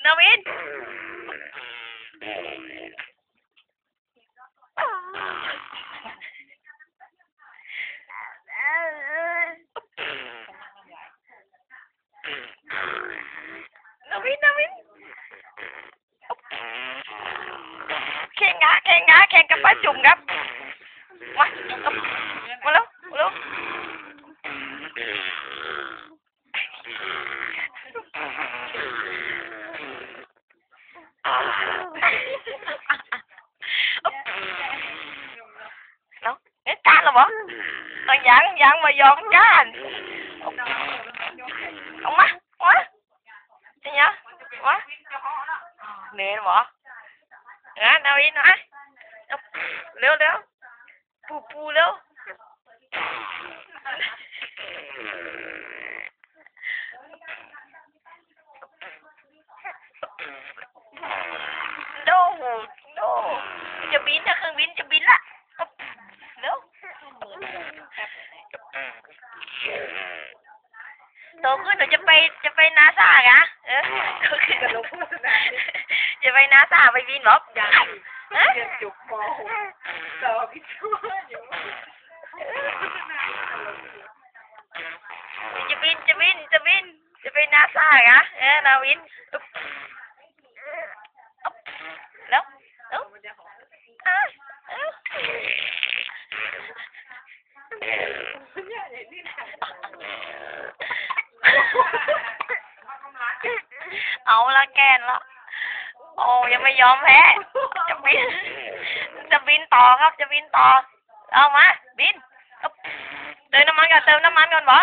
ນາວິນ ນາວິນ ນາວິນ ເຄັ່ງກະ ເຄັ່ງກະ ເຄັ່ງກັບປາຈຸ່ມກັບ ມາ ມາເລັວ ມາເລັວ. ເອົາ ເຮັດການແລ້ວບໍ່? ເອົາ ຍັງ ຍັງບໍ່ຍອມການ. ອອກມາ ອອກມາ ເປັນຫຍັງ? ມາ ເໜືອບໍ່? ເອີ ນາວິນ ມາ ເລັວໆ. ປູໆ ເລັວ. ໂດ ໂດ ຈະບິນ ເຄື່ອງບິນຈະບິນລະ ເລັວ. ໂຕຂຶ້ນໜູຈະໄປ ຈະໄປນາຊາກະ? ເອີ ຈະໄປນາຊາ ໄປບິນບໍ? ຮະ? ຮຽນຈົບ ປໍຫົກ ຕໍ່ວິດສະວະຢູ່ ຈະບິນ ຈະບິນ ຈະບິນ ຈະໄປນາຊາກະ? ເອີ ນາວິນ ເລັວ ເອີ ເອົາລະ ແກ່ນລະ. ໂອ້ ຍັງບໍ່ຍອມແພ້ ຈະບິນ ຈະບິນຕໍ່ຄັບ ຈະບິນຕໍ່. ເອົາມາ ບິນ. ເຕີມນ້ຳມັນກ່ອນ ເຕີມນ້ຳມັນກ່ອນບໍ?